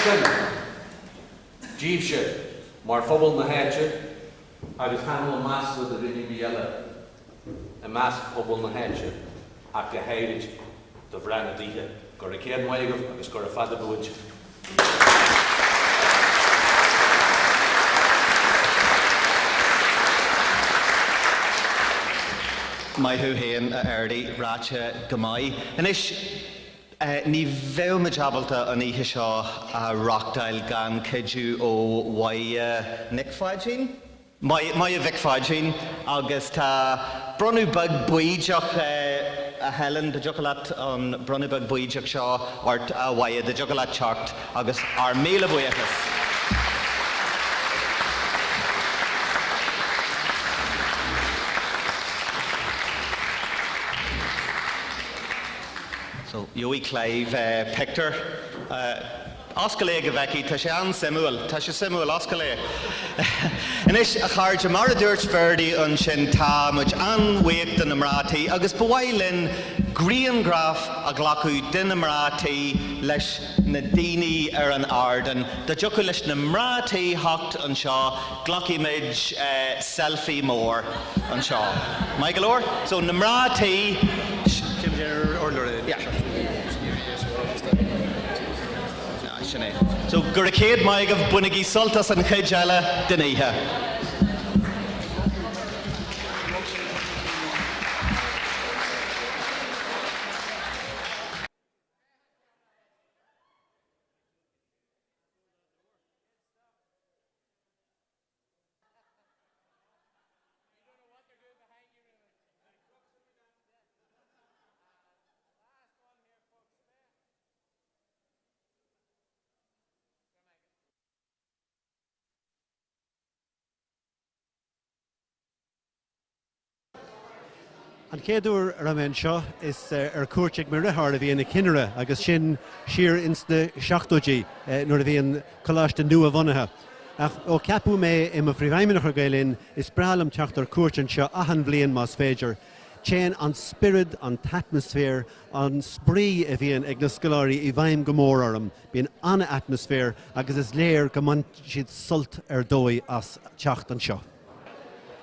sin díbhse mar phobal na háite agus chan fhuil masla do dhuine ar bith eile i measc phobal na háite ach go háirid do mhná na dtithe. Go raibh céad maith agaibh agus gura fada buan sibh. Maith thú féin, a Fherdie, ráite go maith. Anois, ní bheadh muid ábalta an oíche seo a reáchtáil gan cuidiú ó Mháire Nic Pháidín. Máire Mhic Pháidín, agus tá bronnadh beag bídeach, a Helen, dá dtiocfadh leat an bronnadh beag bídeach seo ort, a Mháire, dá dtiocfadh leat teacht agus ár míle buíochas. So, gheobhaidh Clive pictiúr. Oscail é go bhfeicfidh, tá sé an-suimiúil. Tá sé suimiúil, oscail é. Anois, a chairde, mar a dúirt Ferdie ansin, tá muid an-bhuíoch de na mná tí agus ba mhaith linn grianghraf a ghlacadh de na mná tí leis na daoine ar an ardán. Dá dtiocfadh leis na mná tí theacht anseo, glacfaidh muid selfie mór anseo. Maith go leor? So, na mná tí. Sin é. So, go raibh céad maith agaibh, bainigí sult as an chuid eile den oíche. An chéad uair a raibh mé anseo is ar cuairt ag mo dheartháir a bhí ina chinnire agus sin siar ins na seachtóidí nuair a bhí an coláiste nua-bhunaithe. Ach ó ceapadh mé i mo phríomhfheidhmeannach ar Gael Linn is breá liom teacht ar cuairt anseo achan bhliain más féidir. Téann an spiorad, an t-atmaisféar, an spraoi a bhíonn ag na scoláirí i bhfeidhm go mór orm. Bíonn an-atmaisféar agus is léir go mbaineann siad sult ar dóigh as teacht anseo.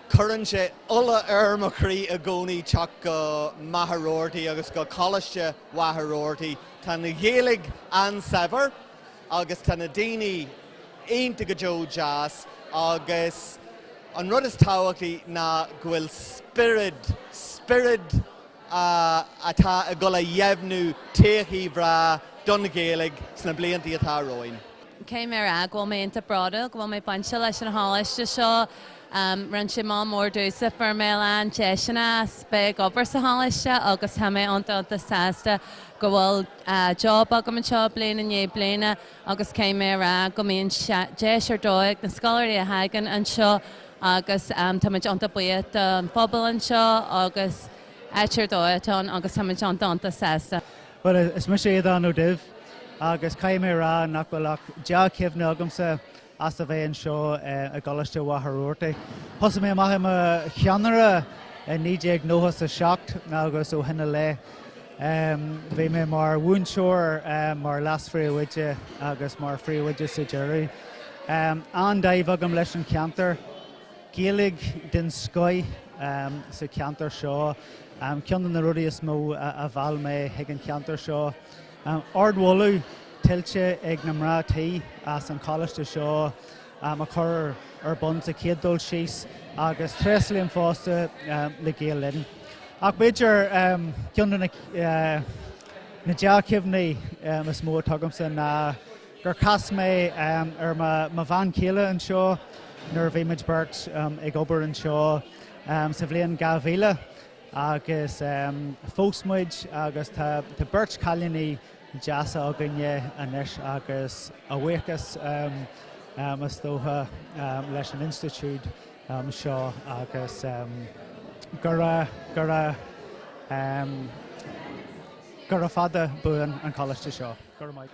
Cuireann sé ola ar mo chroí i gcónaí teacht go Machaire Rabhartaigh agus go Coláiste Mhachaire Rabhartaigh. Tá an Ghaeilge an-saibhir agus tá na daoine iontach go deo deas agus an rud is tábhachtaí ná go bhfuil spiorad, spiorad atá ag dul a dheimhniú todhchaí bhreá don Ghaeilge sna blianta atá romhainn. Caithfidh mé a rá go bhfuil mé iontach bródúil go bhfuil mé bainte leis an choláiste seo. Rinne sé moll mór domhsa, fuair mé a lán deiseanna as bheith ag obair sa choláiste agus tá mé iontach iontach sásta go bhfuil job agam anseo bliain i ndiaidh bliana agus caithfidh mé a rá go mbíonn deis ar dóigh ag na scoláirí a thagann anseo agus táimid iontach buíoch don phobal anseo agus áit ar dóigh atá ann agus táimid iontach iontach sásta. Bhuel, is mise Aodhán Ó Duibh agus caithfidh mé a rá nach bhfuil ach dea-chuimhne agamsa as a bheith anseo i gColáiste Mhachaire Rabhartaigh. Thosaigh mé amach i mo cheannaire i 1997 agus ó shin i leith bhí mé mar mhúinteoir, mar leas-phríomhoide agus mar phríomhoide sa deireadh. An-dáimh agam leis an cheantar. Gaeilge den scoith sa cheantar seo. Ceann de na rudaí is mó a mheall mé chuig an cheantar seo. Ardmholadh tuillte ag na mná tí as an choláiste seo a chur ar bun sa chéad dul síos agus tréaslaím fosta le Gael Linn. Ach b'fhéidir ceann de na dea-chuimhní is mó atá agamsa ná gur chas mé ar mo bhean chéile anseo nuair a bhí muid beirt ag obair anseo sa bhliain 2000 agus phós muid agus tá beirt chailíní deasa againne anois agus a bhuíochas is dócha leis an institiúid seo agus go raibh go raibh gura fada buan an coláiste seo. Go raibh maith.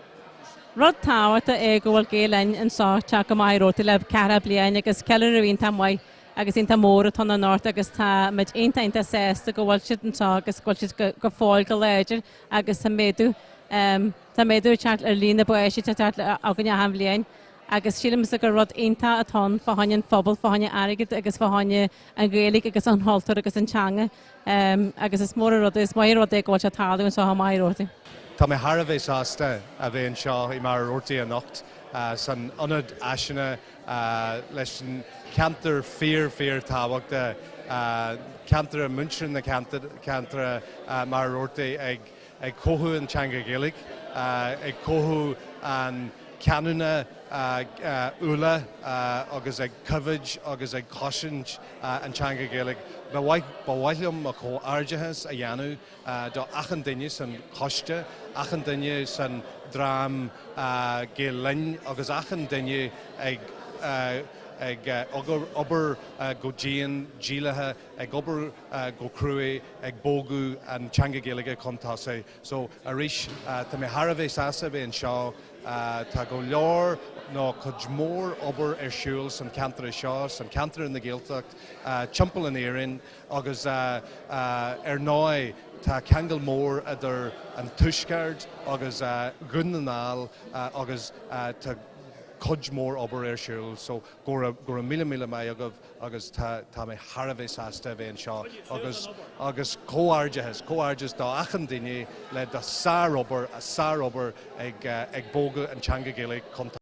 Rud tábhachtach é go bhfuil Gael Linn anseo ag teacht go Machaire Rabhartaigh le ceathracha bliain agus ceiliúradh iontach maith agus iontach mór atá ann anocht agus tá muid iontach iontach sásta go bhfuil siad anseo agus go bhfuil siad go fóill go láidir agus tá méadú. Tá méadú ag teacht ar líon na bpáistí atá ag teacht againn achan bhliain agus sílimse gur rud iontach atá ann fá choinne an phobail, fá choinne airgead agus fá choinne an Ghaeilge agus an chultúr agus an teanga agus is mór an rud é, is maith an rud é go bhfuil sé ag tarlú anseo i Machaire Rabhartaigh. Tá mé thar a bheith sásta a bheith anseo i Machaire Rabhartaigh anocht san ionad áiseanna leis an cheantar fíor fíor tábhachtach, ceantar muintir na ceantair Machaire Rabhartaigh ag ag cothú an teanga Ghaeilge, ag cothú an canúna Uladh agus ag coimhéad agus ag cosaint an teanga Ghaeilge. Ba mhaith ba mhaith liom mo chomhghairdeachas a dhéanamh do achan duine san choiste, achan duine san dream Gael Linn agus achan duine ag ag obair go dian, dílithe, ag obair go cruaidh ag bogadh an teanga Gaeilge chun tosaigh. So arís tá mé thar a bheith sásta a bheith anseo. Tá go leor nó cuid mhór obair ar siúl san ceantar seo, san ceantar na Gaeltacht, timpeall in Éirinn agus ar ndóigh tá ceangal mór idir an Tuaisceart agus Dhún na nGall agus tá cuid mhór obair ar siúl. So go raibh míle míle maith agaibh. agus tá tá mé thar a bheith sásta a bheith anseo agus agus comhghairdeachas, comhghairdeas do achan duine le do sárobair, a sárobair ag ag bogadh an teanga Gaeilge chun.